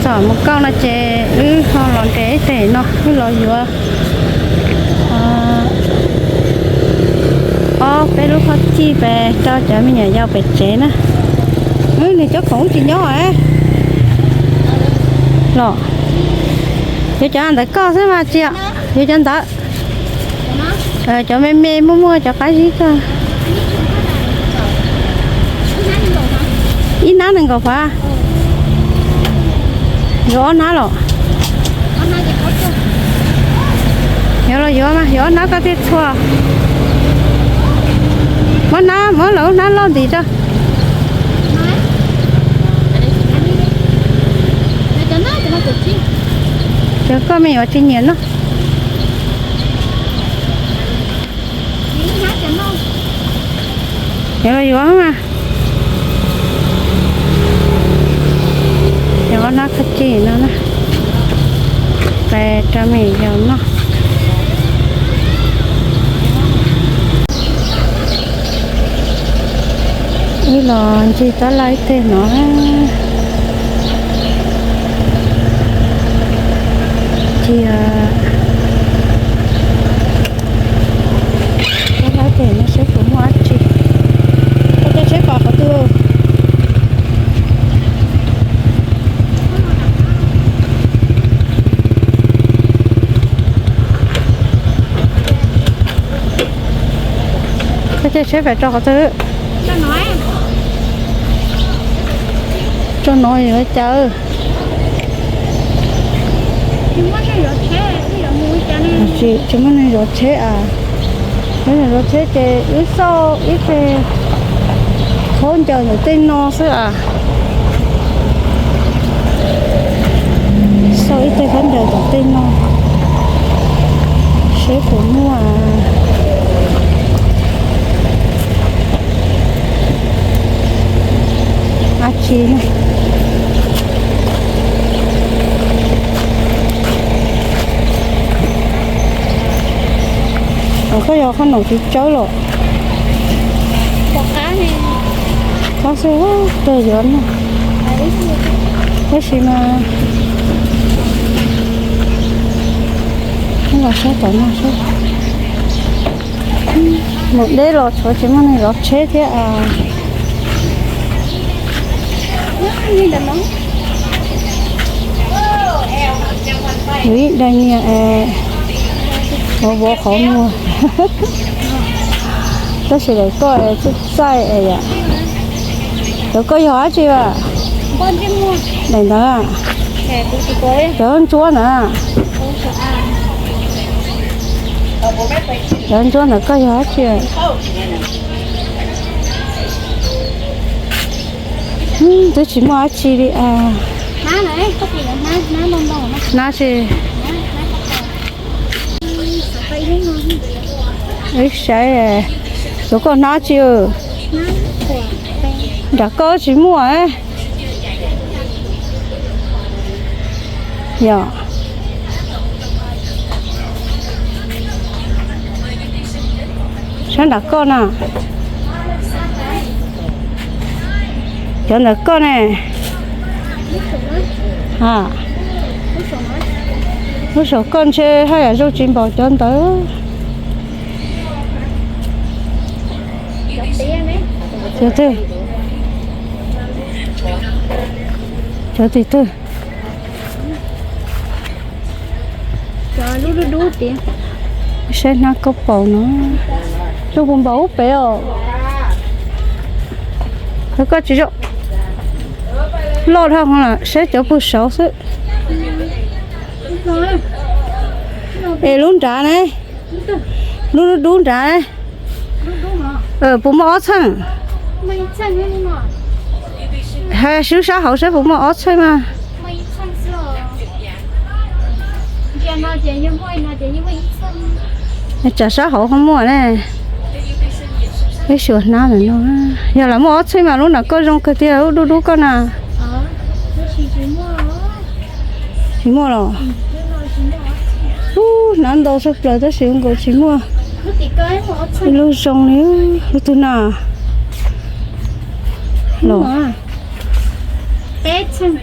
Tom mus kauj no ces wb ho los nres ib teg no, wb los yuav ob peb lub khob cij pes rau cov me nyuam yaus pem tsev na. Nws cov khoom tsis nyob los, yuav cov ntawd koj xwb mas tsis, yuav cov ntawd. Cov me me muaj muaj cov qab zib koj. Ib hnab nees nkaum phav. Yuav ob hnab los? Yuav los yuav mas, yuav ob hnab koj thiaj txhua. Muab hnab, muab lawv hnab loj ntim tso. Cov koj me nyuam tsis nyiam no. Yuav los yuav mas. Yuav ob hnab khob cij no na, pes rau me nyuam yaus noj. Wb los ncig tab laj ib teg no na. Ncig tab laj ib teg no seb puas muaj dab tsi. Koj caij tsheb pom qhov twg? Koj caij tsheb pem rau qhov twg? Rau no yuav cas? Tsis muaj neeg zov tsheb as. Muaj neeg zov tsheb ces wb xauj ib teg khaub ncaws ntawm tej no xwb as. Xauj ib teg khaub ncaws ntawm tej no seb puas muaj dab tsi na. Koj yog qhov no tsis tsawb los? Qab xwb, tus yuav no. Tab sis mas los sab tom no seb. Mus deb los tshuav tsis muaj neeg zov tsheb thiab. Ib daim niag vov vov qhov muag. Tab sis daim koj txaij txaij yom. Cov koj yog dab tsi as? Daim ntawd, cov ntsuab ntawd. Cov ntsuab ntawd koj yog dab tsi? Twb tsis muaj dab tsi li. Hnab tsis. Wb saib, tus koj hnab tsis? Nram koj tsis muaj. Yog, saib nram koj na. Cov ntawm koj ne? Lub saum koj ntshe haj yam zoo tsis npaum cov ntawd. Cov twg? Cov twg twg? Saib hnab koj paus no, zoo puas npaum ub pem os. Cov koj tsis zoo, loj dhau lawm, saib cov puag saud xwb. Es lub nrad ne? Lub dub dub nrad ne? Puas muaj ob txheej? Hais lub sab hauv saib puas muaj ob txheej mas. Tsam sab hauv ho muaj ne. Ib suas hnab ntawm no, yog lam muaj ob txheej mas lub nram koj zoo kawg tiag, lub dub dub koj na. Tsis muaj los? Ub, hnab ntau tshaj plaws tab sis nkaus tsis muaj ib lub zoo li. Lub twg na? Los, peb txheej.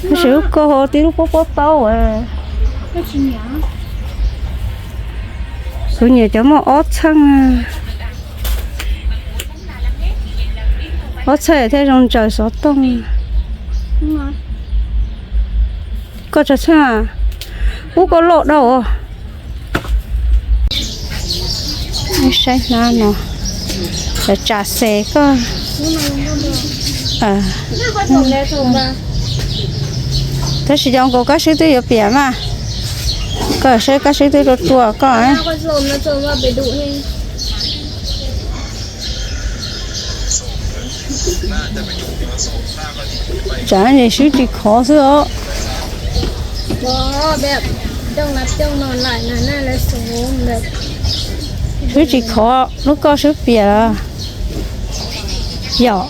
Tab sis lub ko ho tib lub pob pob taub. Kuv nyiam cov muaj ob txheej. Ob txheej thiaj zoo ntsaws xov tooj. Koj tsawg txheej? Ub, koj loj dhau. Saib hnab no, tsam xes koj. Tab sis cov nkaus kab swb twb yuav piam mas. Koj saib kab swb twb rua rua koj. Tsam no swb tsis khov xwb os. Swb tsis khov, lub koj swb piam. Yom.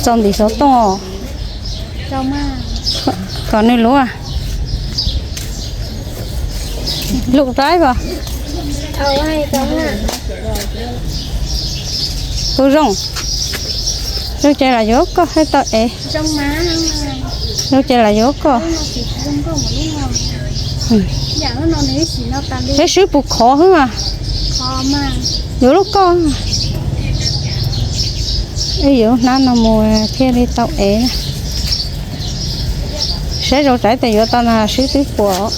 Txaus ntim xov tooj os. Kom nws luv. Luv raib os. Kuv zoo. Zoo ces lam yuav koj hais tau es. Zoo ces lam yuav koj. Saib swb puas khov xwb mas. Yuav lub koj. Wb yuav hnab no mus thiaj li tau ev. Saib zoo tsam tes yuav tau no swb twb puas.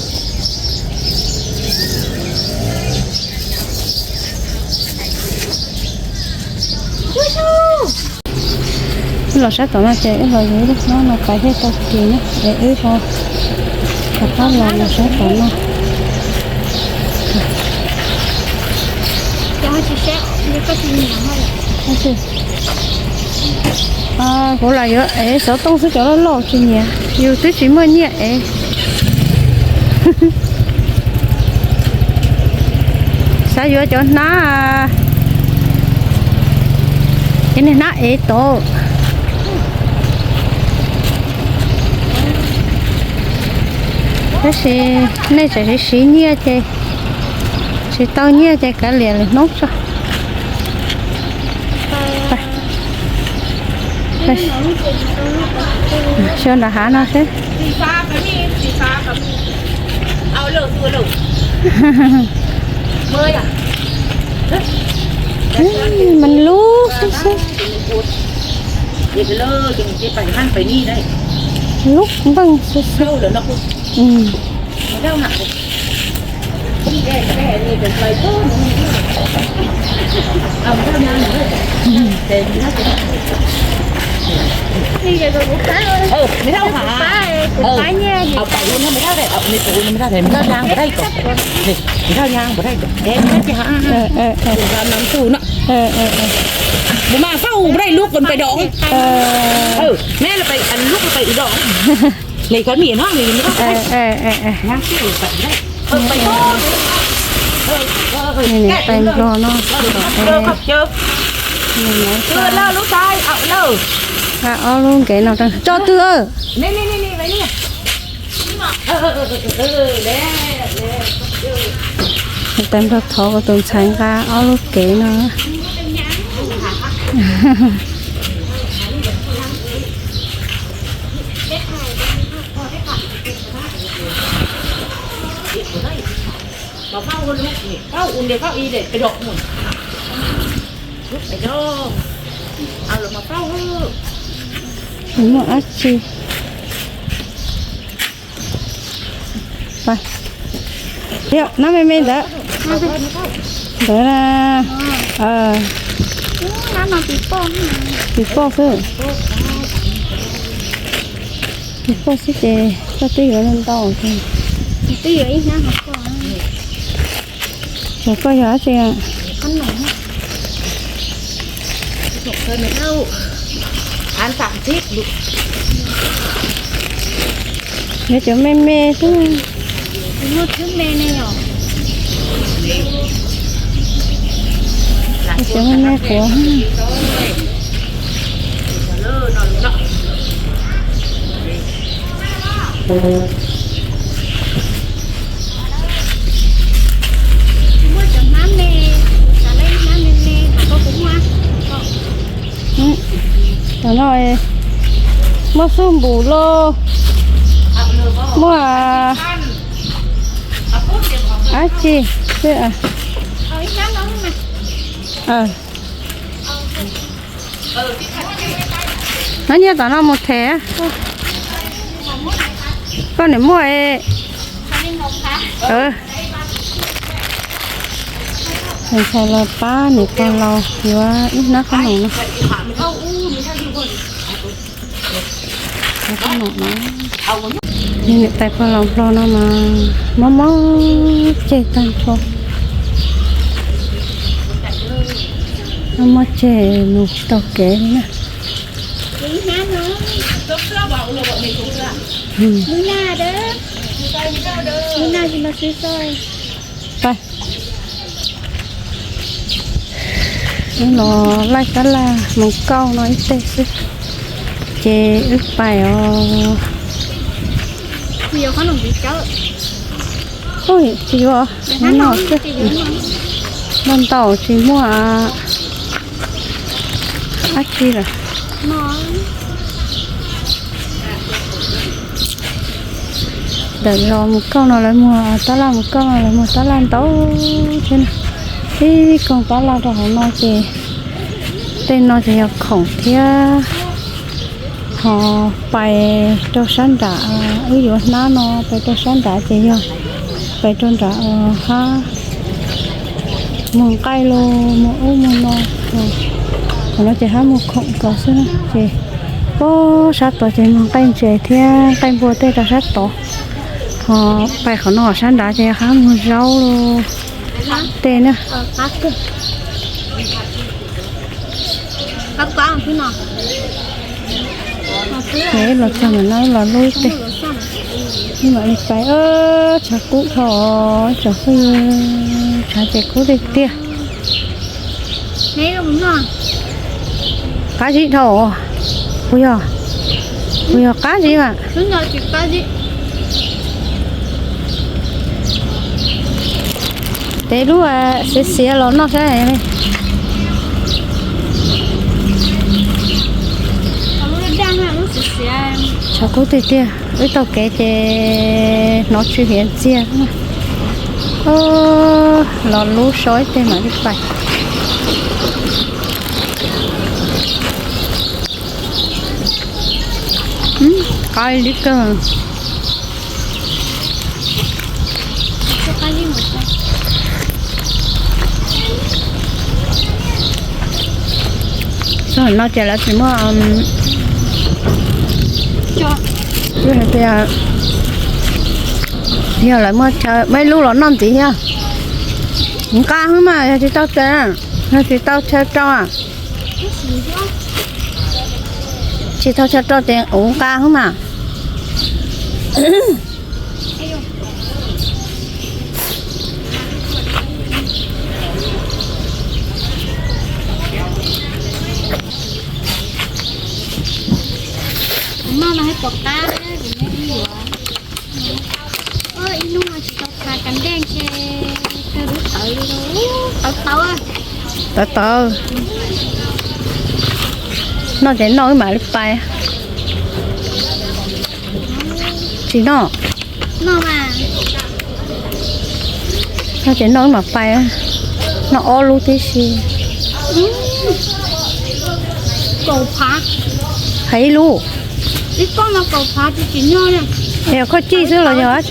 Wb los sab tom no ces wb los yuav ib lub hnab no pais thiaj tau kis na es wb ho rov qab los los sab tom no. Kuv lam yuav ev xov tooj xwb, cov loj loj tsis nyiam, yus twb tsis muaj nyiaj ev. Xav yuav cov hnab, cov niag hnab ev tod. Tab sis nej tseem siv siv nyiaj ces, tsis tau nyiaj ces kav liam lwm hnub tso. Xyov nram hav no seb. Mas lub xwb xwb. Lub npeej xwb xwb. Mus mas fauj ua dai lub kon pais doom. Meb lub pais ua doom. Nws koj niam no nws niam tais nplog no. Lub tais ob lub nkev no tso twg. Tais nplog thov kuv tus ntxhais nqa ob lub kev no. Muaj dab tsi? Nab me me ntawd. Ntawd na. Tis poj xwb. Tis poj xwb ces koj twb yuav ntau. Twb yuav ib hnab. Ces koj yog dab tsi? Yuav cov me me xwb. Cov me me quav. Muaj cov hnab me No muaj xub npum lauj, muaj dab tsi xwb. No nyiaj tom no mus them. Koj niam muaj. Ntshai los pab niam pog laus yuav ib hnab qhob noom no. Niam tais pog laus Nplog no mas mob mob ceg tag nrho. Mob mob ceg mus tsis tau kev li na. Wb los laij tab laj mus kauj no ib teg xwb, ces wb pais os. Tsis yuav, no xwb. Ntau ntau tsis muaj dab tsi lawm. Ntawm zos mus kauj no lawv muag tab laj, mus kauj no lawv muag tab laj ntau thiab na. Ib koog tab laj rau hauv no ces tej no ces yog khoom thiab. Ho pais rau sab nram wb yuav hnab no, pais rau sab nrad ces yog pais rau nram hab muag nqaij los muag ub muag no. Thaum no ces hab muag khoom ko xwb na, ces pog sab tod ces muag nqaij ntses thiab nqaij npua tej rau sab tod. Ho pais qhov no sab nrad ces hab muag zaub los tej na. Los txog ntawm no los lub ib teg, mam li pais. Tshav kub dhau, tsoom phooj ywg, tshav ces kub tiag tiag. Qab zib dhau, kuv yog, kuv yog qab zib mas. Tev lub xiav xiav los noj saib. Tshav kub tiag tiag, wb taug kev ces hnov tsw hiav ntxiag. Los lub so ib teg mam li pais. Qab li kawg. Txog no ces lawv tsis muaj, hais tias yog lawv muaj chaw muaj ib lub los noj ntxiv thiab. Nqa xwb mas yog tsis tau chaw, yog tsis tau chaw rau. Tsis tau chaw rau ces ua nqa xwb mas. Kuv noj no pom qab, kuv noj ib yuav. Ib hnub no tsis tau thav kav nteej ces kawg lub tawv li, tawv tawv. Tawv tawv. Noj ces noj wb mam li pais. Tsis noj. Noj ces noj wb mam pais. Noj ob lub tib si. Kaum phav. Hais ib lub. Ib koj no kaum phav tsis tsim nyog. Es koj cij xwb los yog dab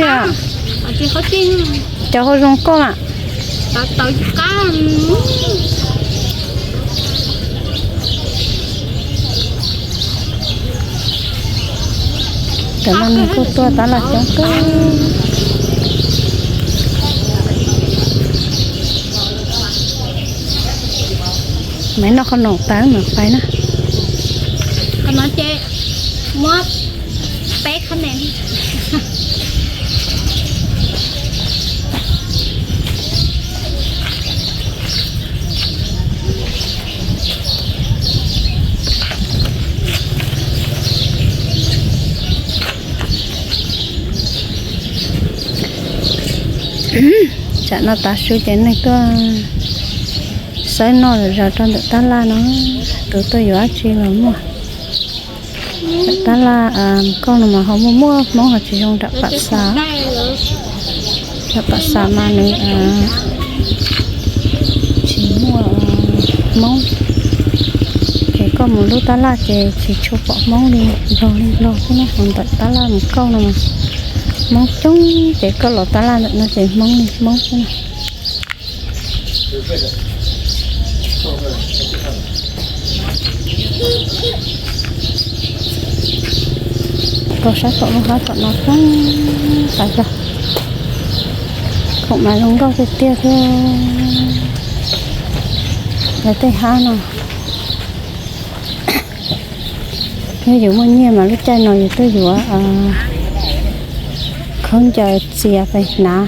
tsi? Cov hau zoo koj mas. Tawv tawv tsis qab. Cov no nws kuj tuaj tab laj coob kawg. Mam noj qhov no tas mam pais na. Qhov no ces muab peb qhab ne. Tsam no tav su ces neeg tuaj xawb noj zom zaws rau ntawm tab laj no, tus tuaj yuav dab tsi los muaj. Nram tab laj Nkauj no mas ho muaj muaj Hmoob ho tsis zoo nram Pam Xas. Nram Pam Xas mas nws tsis muaj Hmoob. Ces koj mus lub tab laj ces tsis tshua pom Hmoob li nplog li nplog xwb na. Ho ntawm tab laj Nkauj no mas Hmoob coob, ces koj los tab laj ntawm no ces Hmoob li Hmoob xwb na. Rau sab tom lub hab tom no coob tas zog. Khoom mas zoo nkauj tiag tiag thiab. Lawv tej hab no, yog yus muaj nyiaj mas lub caij no yus tuaj yuav khaub ncaws txias pais hnav.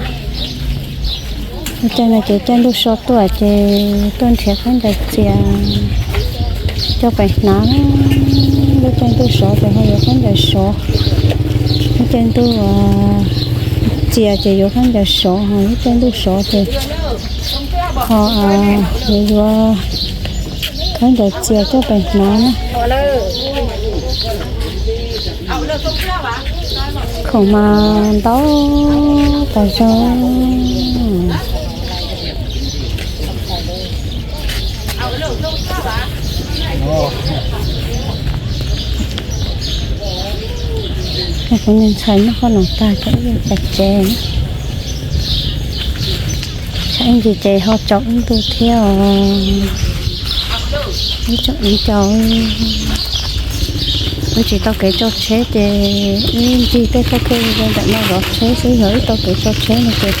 Lub caij no ces caij ntuj so tuaj ces tuaj nrhiav khaub ncaws txias coj pais hnav. Lub caij ntuj sov ces ho yuav khaub ncaws sov. Lub caij ntuj txias ces yuav khaub ncaws sov, lub caij ntuj sov ces ho yuav yuav khaub ncaws txias coj pais hnav na. Khoom mas ntau tas zog. Kuv ntshai muab qhov no tag cov ib yam pais tsev. Tshaib ntsws ces ho tsaus ib ntus thiab os. Ib tsoom ib co, wb tsis tau kev tso tsheb ces wb ncig tej txoj kev ntawm no zov tsheb xwb, yog wb tau kev tso tsheb no ces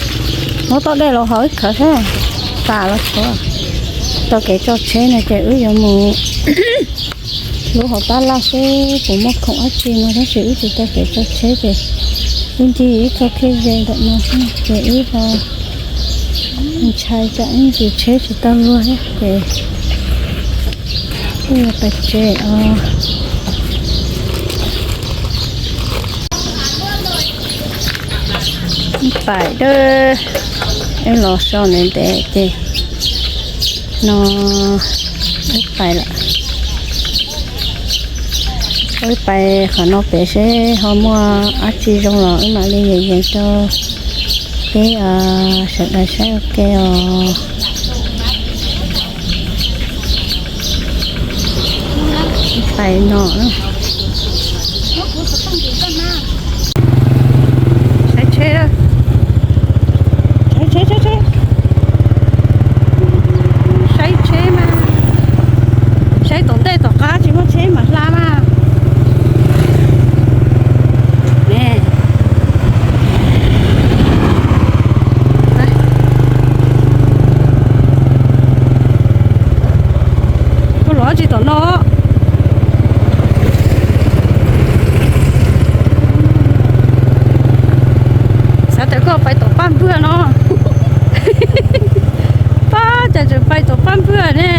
muab tau dej los ho wb khawv thiab, tas los tshuav. Tau kev tso tsheb no ces wb yuav mus lub hauv tab laj seb puas muaj khoom dab tsi no, tab sis wb tsis tau kev tso tsheb ces wb ncig ib txoj kev ze ntawm no xwb ces wb ho ntshai tsam ib ntsis tsheb tsis tau luag thiab ces wb yuav pais tsev os. Ib pais dawb, wb los so ntev ntev ces no wb pais lawm. Wb pais qhov no pem seb ho muaj dab tsi zoo los wb mam li yees yees rau peb sawv daws saib ua ke os. Pais no, saib tsheb, saib tsheb, saib tsheb mas, saib tom ntej tom qab tsis muaj tsheb mas hla mas. Koj los tsis tom no. Xav tias koj pais tom Paj Npwg no. Pab, cas tseem pais tom Paj Npwg ne.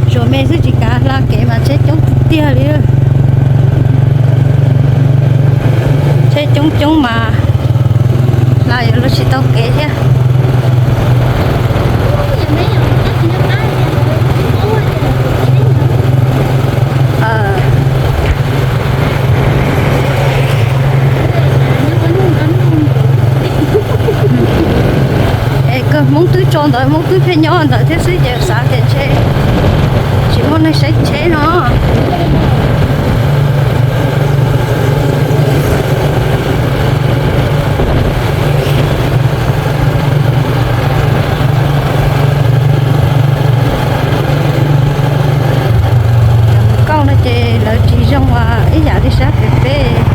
Tsuas me xwb tsis kav hla kev mas tsheb coob tiag tiag li. Tsheb coob coob mas hla yuav luag tsis tau kev thiab. Es kawg Hmoob twb tso ntawd, Hmoob twb pheej nyob ntawd thiab xwb ces xav tias ntshe tsis muaj neeg saib tsheb no. Nkauj no ces lawv tsis zoo ib yam li sab pem peb,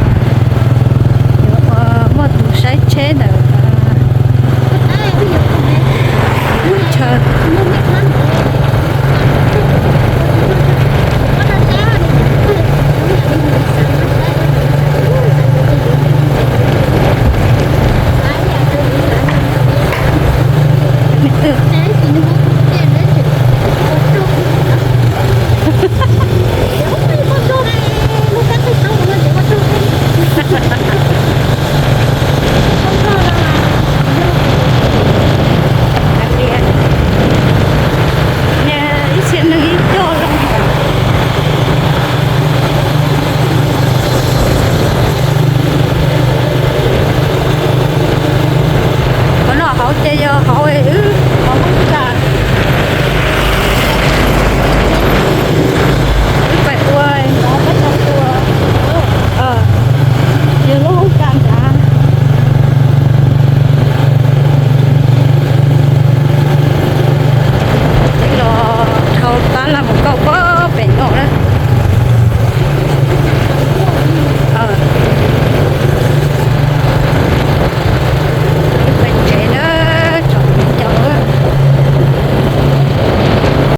yuav muaj tus saib tsheb ntawm lub chaw.